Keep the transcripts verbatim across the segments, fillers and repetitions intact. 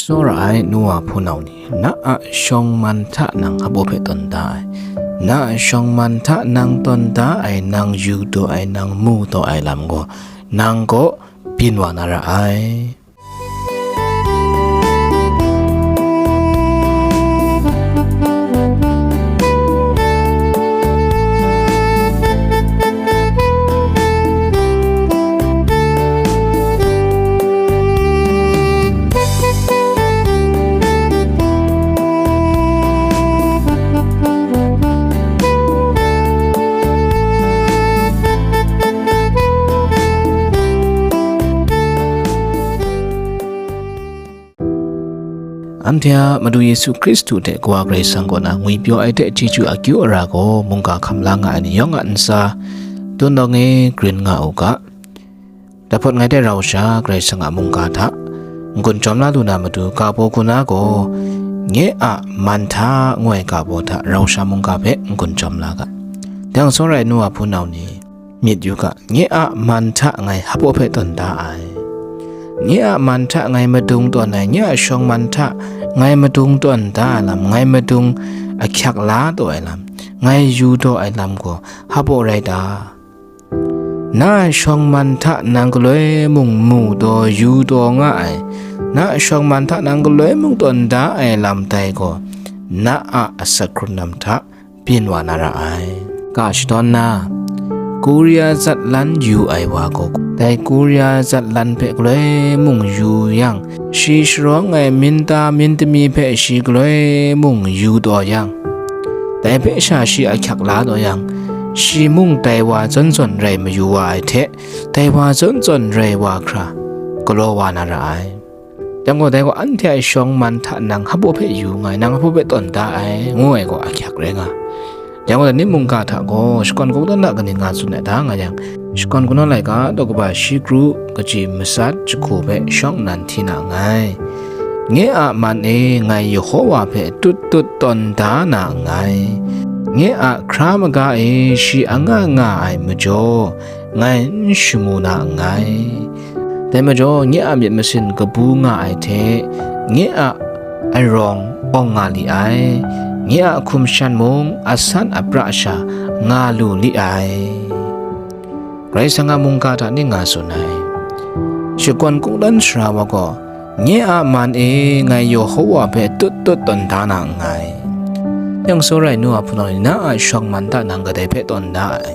Tsawra ai nu wa hpunau ni, na a shawng man hta nang hpaw hpe tawn da ai, na a shawng man hta nang tawn da ai, nang yu taw ai, nang mu taw ai lam gaw, nang kaw byin wa na ra ai. Anhte a Madu Yesu Hkristu hte Kawa Karai Kasang kaw na ngwipyaw ai hte chyeju akyu ara gaw mungga hkam la nga ai ni yawng a ntsa, tun dawng e grin nga u ga. Dai hpawt ngai hte rau sha Karai Kasang a mungga hta n-gun jawm la lu na matu, ga baw hku na gaw, nye a man hta ngu ai ga baw hta rau sha mungga hpe n-gun jawm la ga. Dang tsawra ai nu wa hpunau ni, myit yu ga, nye a man hta ngai hpaw hpe tawn da ai. Nye a man hta ngai madung tawn ai, nye a shawng man hta ngai madung tawn da ai lam, ngai madung ahkyak la taw ai lam, ngai yu taw ai lam gaw hpaw rai ta? Na a shawng man hta nang galoi mung mu taw yu taw nga ai, na a shawng man hta nang galoi mung tawn da ai lam dai gaw, na a asak hkrun lam hta byin wa na ra ai. Ga shadawn na, Koria zatlan yu ai wa gaw, dai Koria zatlan hpe galoi mung yu yang, shi sharawng ai minta mintami hpe shi galoi mung yu taw yang, dai hpe sha shi ahkyak la taw yang, shi mung dai wa zawn zawn rai mayu wa ai hte, dai wa zawn zawn rai wa hkra galaw wa na ra ai. Dang gaw, dai gaw anhte a shawng man hta nang hpaw hpe yu nga ai, nang hpaw hpe tawn da ai, ngu ai gaw ahkyak rai nga. Dang gaw, dai ni mungga hta gaw shakawn kungdawn hta kaning nga tsun ai ta nga yang, Shakawn Kungdawn laika daw kaba shi kru, kaji matsat jahku hpe shawng nnan hti na nngai. Nye a man e ngai Yehowa hpe tut tut tawn da na nngai. Nye a hkra maga e shi anga nga ai majaw, ngai n shamu na nngai. Dai majaw, nye a myit masin kabu nga ai hte, nye a arawng awng nga li ai, nye a hkum shan mung asan apra sha nga lu li ai. Karai Kasang a mungga hta ning nga tsun ai. Shakawn kungdawn sara wa gaw, nye a man e ngai Yehowa hpe tut tut tawn da na nngai. Yang tsawra ai nu a hpunau ni, na a shawng man hta nang kadai hpe tawn da ai?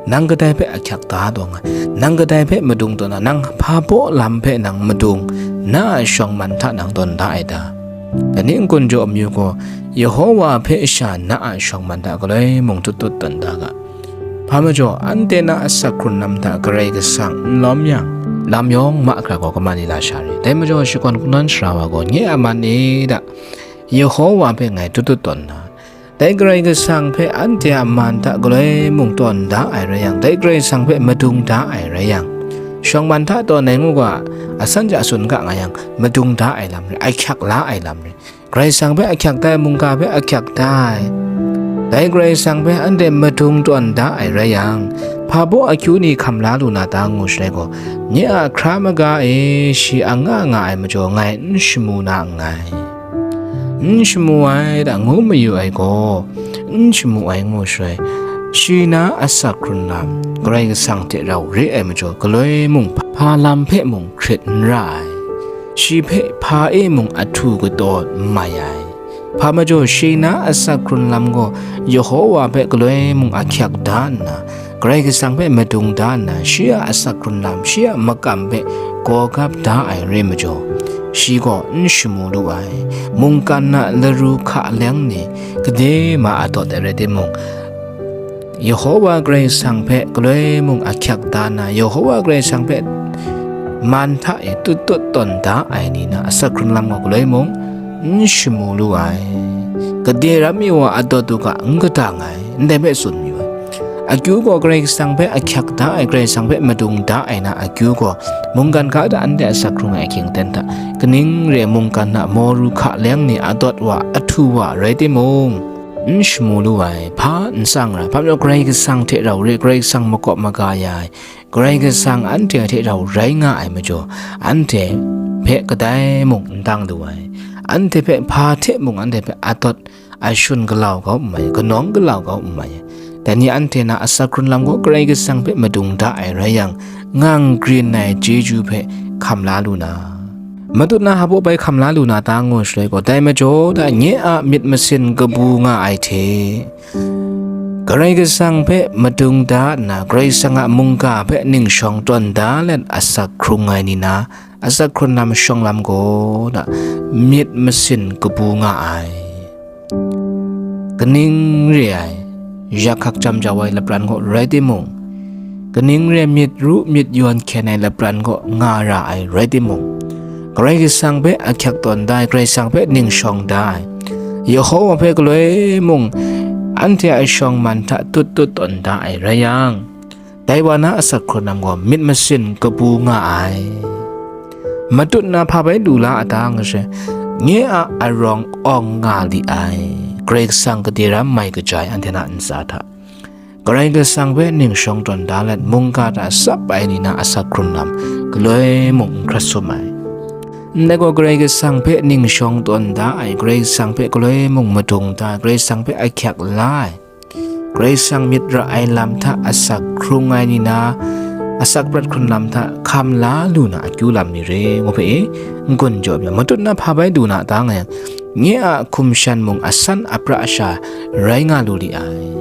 Nang kadai hpe ahkyak da taw nga ai? Nang kadai hpe madung tawn na? Nang hpa baw lam hpe nang madung, na a shawng man hta nang tawn da ai ta? Dai ni n-gun jaw amyu gaw, Yehowa hpe sha na a shawng man hta galoi mung tut tut tawn da ga. Hpa majaw, anhte na asak hkrun lam hta Karai Kasang n lawm yang, lam yawng mahkra gaw kaman ni la sha re? Dai majaw, Shakawn Kungdawn sara wa gaw, nye a man e da, Yehowa hpe ngai tut tut tawn na, dai Karai Kasang hpe anhte a man hta galoi mung tawn da ai rai yang, dai Karai Kasang hpe madung da ai rai yang, shawng man hta tawn ai ngu ga, asan ja tsun ga nga yang, madung da ai lam rai, ahkyak la ai lam rai. Karai Kasang hpe ahkyak da ai mungga hpe ahkyak da ai. Dai Karai Kasang hpe anhte madung tawn da ai rai yang, hpa baw akyu ni hkam la lu na ta ngu shaloi gaw, nye a hkra maga e shi anga nga ai majaw ngai n shamu na nngai. N shamu ai da ngu mayu ai gaw, n shamu ai ngu shaloi, shi na asak hkrun lam Karai Kasang hte rau re ai majaw, galoi mung hpa lam hpe mung hkrit n ra ai. Shi hpe hpa e mung ahtu kataw n mai ai. Hpa majaw, shi na asak hkrun lam gaw Yehowa hpe galoi mung ahkyak da nna, Karai Kasang hpe madung da nna, shi a asak hkrun lam, shi a makam hpe gawgap da ai rai majaw, shi gaw n shamu lu ai. Mungkan a laru hka leng ni gade ma adawt ai rai timung, Yehowa Karai Kasang hpe galoi mung ahkyak da na, Yehowa Karai Kasang hpe man hta e tut tut tawn da ai ni na asak hkrun lam gaw galoi mung n shamu lu ai. Gade ram mi wa adawt u ga, n gadang ai, ndai hpe tsun mayu ai. Akyu gaw Karai Kasang hpe ahkyak da ai, Karai Kasang hpe madung da ai na akyu gaw, mungkan hka da anhte asak hkrung ai ahkying aten hta, kaning re mungkan a moru hka leng ni adawt wa, ahtu wa rai timung, n shamu lu ai, hpa n tsang ra, hpa majaw Karai Kasang hte rau re, Karai Kasang makawp maga ya ai, Karai Kasang anhte hte rau rai nga ai majaw, anhte hpe kadai mung n dang lu ai, anhte hpe hpa hte mung anhte hpe atawt ashun galau kau n mai, kanawng galau kau n mai. Dai ni anhte na asak hkrun lam gaw Karai Kasang hpe madung da ai rai yang, ngang grin ai chyeju hpe hkam la lu na. Matut na hpa baw bai hkam la lu na ta ngu shaloi gaw, dai majaw da nye a myit masin kabu nga ai hte, Karai Kasang hpe madung da nna, Karai Kasang a mungga hpe ningshawng tawn da let asak hkrung ai ni na, asak hkrun lam shawng lam gaw da, myit masin kabu nga ai. Kaning re ai, yak hkak jam jau ai lapran gaw rai timung, kaning re myit ru myit yawn hkyen ai lapran gaw nga ra ai rai timung, Karai Kasang hpe ahkyak tawn da ai, Karai Kasang hpe ningshawng da ai, Yehowa hpe galoi mung anhte a shawng man hta tut tut tawn da ai rai yang, dai wa na asak hkrun lam gaw myit masin kabu nga ai. Matut na hpa bai lu la a ta ngu shaloi, nye a arawng awng nga li ai, Karai Kasang gade ram mai kaja ai anhte na ntsa hta, Karai Kasang hpe ningshawng tawn da let, mungga hta tsap ai ni na asak hkrun lam galoi mung n hkrat sum ai. Ndai gaw Karai Kasang hpe ningshawng tawn da ai, Karai Kasang hpe galoi mung madung da ai, Karai Kasang hpe ahkyak la ai, Karai Kasang myit ra ai lam hta asak hkrung ai ni na, asak prat hkrun lam hta hkam la lu na akyu lam ni re, ngu hpe e, n-gun jaw myit. Matut na hpa bai du na ta nga yang, nye a hkum shan mung asan apra sha rai nga lu li ai.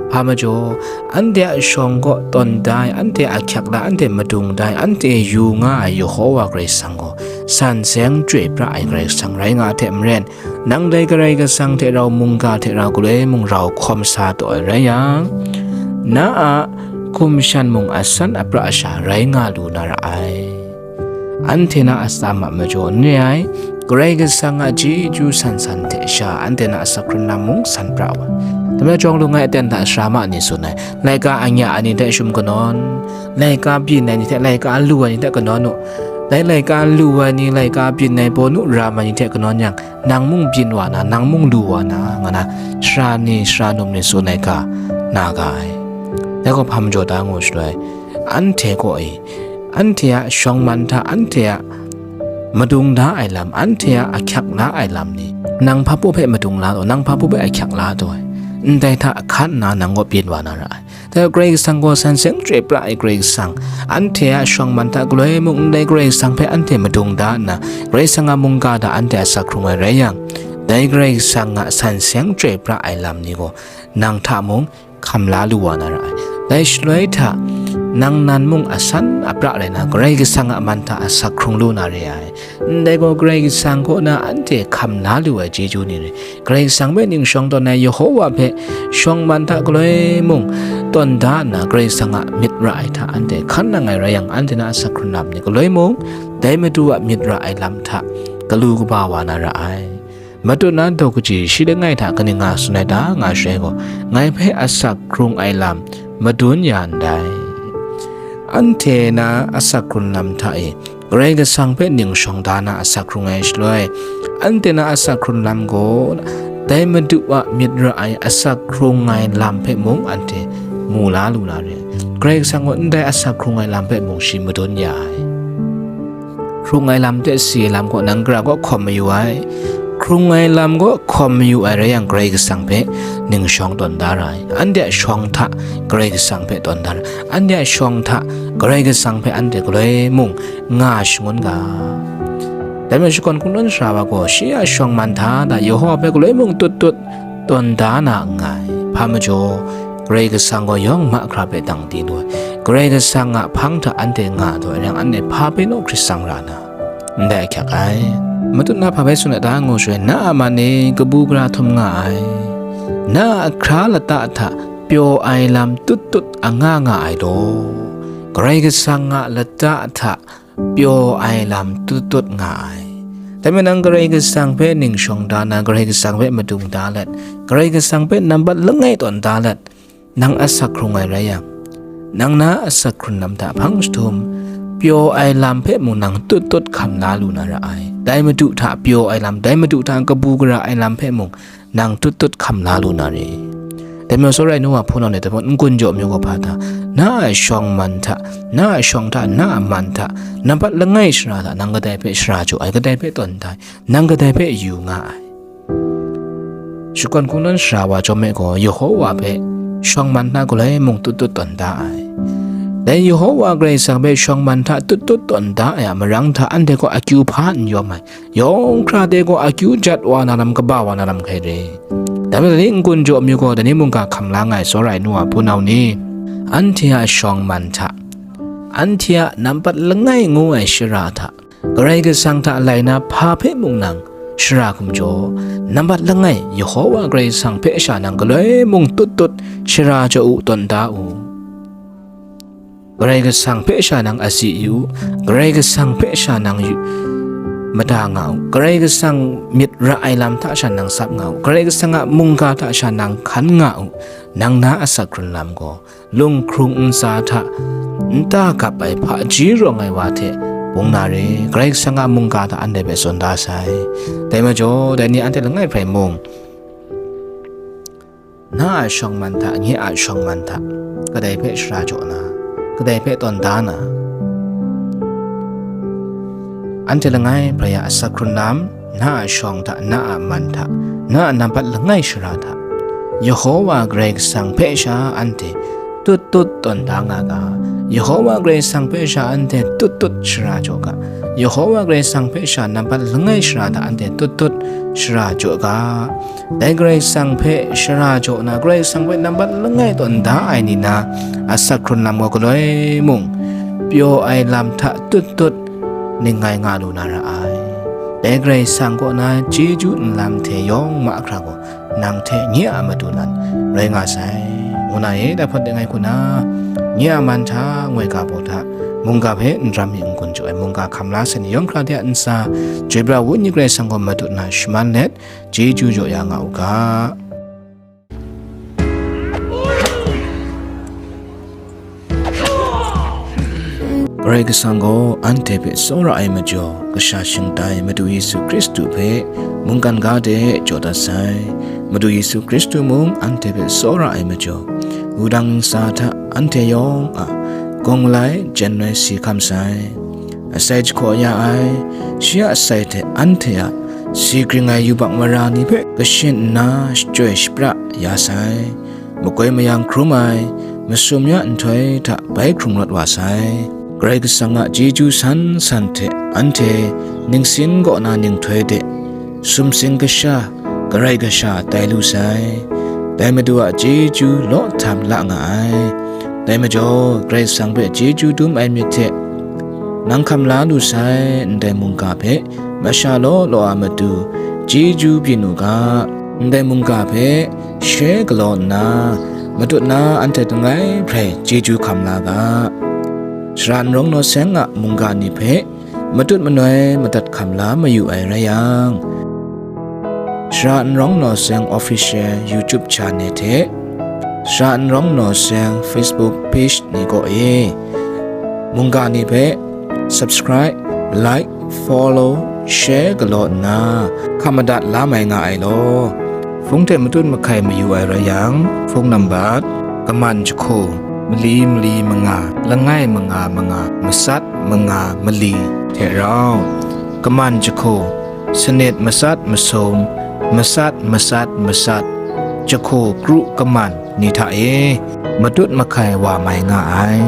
Hpa majaw, anhte a shawng gaw tawn da ai, anhte a ahkyak la, anhte madung da ai, anhte yu nga ai Yehowa Karai Kasang gaw, san seng chyoi pra ai Karai Kasang rai nga hte maren, nang dai Karai Kasang hte rau mungga hte rau galoi mung rau hkawm sa taw ai rai yang, na a hkum shan mung asan apra sha rai nga lu na ra ai. Anhte na atsam a majaw n re ai, Karai Kasang a chyeju san san hte sha anhte na asak hkrun lam mung san pra wa. Dai majaw, jawng lung ai aten hta sara ma ni tsun ai, laika anya ani hte shum kanawn, laika byin ai ni hte laika lu ai ni hte kanawn u. Dai laika lu ai ni, laika byin ai baw nu ram ai ni hte kanawn yang, nang mung byin wa na, nang mung lu wa na, nga na, sara ni, sara num ni tsun ai ga, na ga ai. Dai gaw hpa majaw ta ngu shaloi, anhte gaw e, anhte a shawng man hta, anhte a madung da ai lam, anhte a ahkyak la ai lam ni, nang hpa baw hpe madung la taw, nang hpa baw hpe ahkyak la taw ai, ndai hta hkan nna nang gaw byin wa na ra ai. Dai Karai Kasang gaw san seng chyoi pra ai Karai Kasang, anhte a shawng man hta galoi mung ndai Karai Kasang hpe anhte madung da nna, Karai Kasang a mungga hta anhte asak hkrung ai rai yang, dai Karai Kasang a san seng chyoi pra ai lam ni gaw, nang hta mung hkam la lu wa na ra ai. Dai shaloi hta, nang nan mung asan apra rai na, Karai Kasang a man hta asak hkrung lu na re ai. Ndai gaw Karai Kasang kaw na anhte hkam la lu ai chyeju ni rai. Karai Kasang hpe ningshawng tawn ai, Yehowa hpe shawng man hta galoi mung tawn da nna, Karai Kasang a myit ra ai hta anhte hkan nang ai rai yang, anhte na asak hkrun lam ni galoi mung, dai Madu a myit ra ai lam hta galu kaba wa na ra ai. Madu na daw kaji shi langai hta kaning nga tsun ai ta nga shaloi gaw, ngai hpe asak hkrung ai lam madun ya ndai. Anhte na asak hkrun lam hta e, Karai Kasang hpe ningshawng da na asak hkrung ai shaloi, anhte na asak hkrun lam gaw, dai Madu a myit ra ai asak hkrung ai lam hpe mung anhte mu la lu na re ai. Karai Kasang gaw ndai asak hkrung ai lam hpe mung shi madun ya ai. Hkrung ai lam hte si ai lam gaw nang gara gaw hkawm mayu ai. Hkrung ai lam gaw hkawm mayu ai rai yang, Karai Kasang hpe ningshawng tawn da ra ai. Anhte a shawng hta Karai Kasang hpe tawn da ra ai. Anhte a shawng hta Karai Kasang hpe anhte galoi mung nga shangun ga. Dai majaw, shakawn kungdawn sara wa gaw shi a shawng man hta da Yehowa hpe galoi mung tut tut tawn da na nngai. Hpa majaw, Karai Kasang gaw yawng mahkra hpe dang di lu ai. Karai Kasang a hpang hta anhte nga taw ai rai yang, anhte hpa hpe naw hkrit tsang ra na, ndai ahkyak ai. Madu na hpa bai tsun ai ta ngu shaloi, na a man e kabu gara htum nga ai, na a hkra lata hta pyaw ai lam tut tut anga nga ai law, Karai Kasang a lata hta pyaw ai lam tut tut nga ai. Dai majaw nang Karai Kasang hpe ningshawng da na, Karai Kasang hpe madung da let, Karai Kasang hpe nambat langai tawn da let, nang asak hkrung ai rai yang, nang na asak hkrun lam hta hpang jahtum, pyaw ai lam hpe mung nang tut tut hkam la lu na ra ai. Dai Madu hta pyaw ai lam, dai Madu hta kabu gara ai lam hpe mung nang tut tut hkam la lu na re. Dai majaw, tsawra ai nu wa hpunau ni, dai majaw n-gun jaw amyu gaw hpa hta, na a shawng man hta, na a shawng hta, na a man hta, nampat langai shara hta, nang kadai hpe shara jaw ai, kadai hpe tawn da ai, nang kadai hpe yu nga ai. Shakawn hkungdawn sara wa chyawm me gaw, Yehowa hpe shawng man hta galoi mung tut tut tawn da ai. Dai Yehowa Karai Kasang hpe shawng man hta tut tut tawn da ai a marang hta, anhte gaw akyu hpa n yawm ai, yawng hkra de gaw akyu jat wa na lam, kaba wa na lam hkai re. Dai majaw, dai ni n-gun jaw amyu gaw, dai ni mungga hkam la nga ai tsawra ai nu wa hpunau ni, anhte a shawng man hta, anhte a nampat langai ngu ai shara hta, Karai Kasang hta lai na hpa hpe mung nang shara hkum jaw, nampat langai Yehowa Karai Kasang hpe sha nang galoi mung tut tut shara jaw u, tawn da u. Karai Kasang hpe sha nang asi yu u, Karai Kasang hpe sha nang yu, mada nga u, Karai Kasang myit ra ai lam hta sha nang sap nga u, Karai Kasang a mungga hta sha nang hkan nga u, nang na asak hkrun lam gaw, lunghkrung ntsa hta nta gap ai hpaji rawng ai wa hte bung na re, Karai Kasang a mungga hta anhte hpe tsun da sai. Dai majaw, dai ni anhte langai hpe mung, na a shawng man hta, nye a shawng man hta, kadai hpe shara jaw na, kadai hpe tawn da na, anhte langai hpe a asak hkrun lam, na a shawng hta, na a man hta, na a nampat langai shara hta, Yehowa Karai Kasang hpe sha anhte tut tut tawn da nga ga, Yehowa Karai Kasang hpe sha anhte tut tut shara jaw ga, Yehowa Karai Kasang hpe sha nampat langai shara hta anhte tut tut shara jaw ga. Dai Karai Kasang hpe shara jaw na, Karai Kasang hpe nampat langai tawn da ai ni na asak hkrun lam gaw galoi mung, pyaw ai lam hta tut tut ningngai nga lu na ra ai. Dai Karai Kasang kaw na chyeju nlam hte yawng mahkra gaw nang hte nye a matu nan rai nga sai, ngu na e. Dai hpawt de ngai hku na, nye a man hta, ngoi ga baw hta, mungga hpe n ram mi n-gun jaw ai, mungga hkam la sai ni yawng hkra de a ntsa, chyoi pra Wenyi Karai Kasang gaw matut na shaman let, chyeju jaw ya nga u ga. Karai Kasang gaw anhte hpe tsawra ai majaw, kasha shingtai Madu Yesu Hkristu hpe mungkan ga de jaw dat sai. Madu Yesu Hkristu mung anhte hpe tsawra ai majaw, wudang ntsa hta anhte yawng a gawng malai jen ai si hkam sai. Asai jahkaw ya ai, shi a asai hte anhte a si gring ai yubak mara ni hpe kashin nna shachyoi shapra ya sai. Makoi mayang hkrum ai, masum ya nhtoi hta bai hkrung rawt wa sai. Karai Kasang a chyeju san san hte anhte ningsin kaw na ninghtoi de sumsing kasha, karai kasha tai lu sai. Dai Madu a chyeju law htam la nga ai. Dai majaw, Karai Kasang hpe chyeju dum ai myit hte nang hkam la lu sai, ndai mungga hpe masha law law a matu chyeju byin u ga, ndai mungga hpe she galaw nna, matut na anhte langai hprai chyeju hkam la ga. Shara n rawng naw seng a mungga ni hpe matut manoi madat hkam la mayu ai rai yang, Shara n rawng naw seng official YouTube channel hte Shara n rawng naw seng Facebook page ni kaw e mungga ni hpe subscribe, like, follow, share galaw nna, hkam madat la mai nga ai law. Hpung hte matut mahkai mayu ai rai yang, phone number, kaman jahku, mali mali manga, langai manga manga, matsat manga mali hte rau, kaman jahku, sanit matsat masum, matsat matsat matsat, jahku kru kaman ni hta e matut mahkai wa mai nga ai.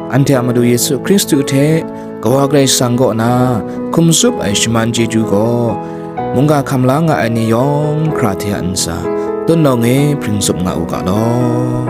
Anhte a Madu Yesu Hkristu hte Kawa Karai Kasang kaw na hkum tsup ai shaman chyeju gaw, mungga hkam la nga ai ni yawng hkra hte a ntsa, tut nawng e hpring tsup nga u ga law.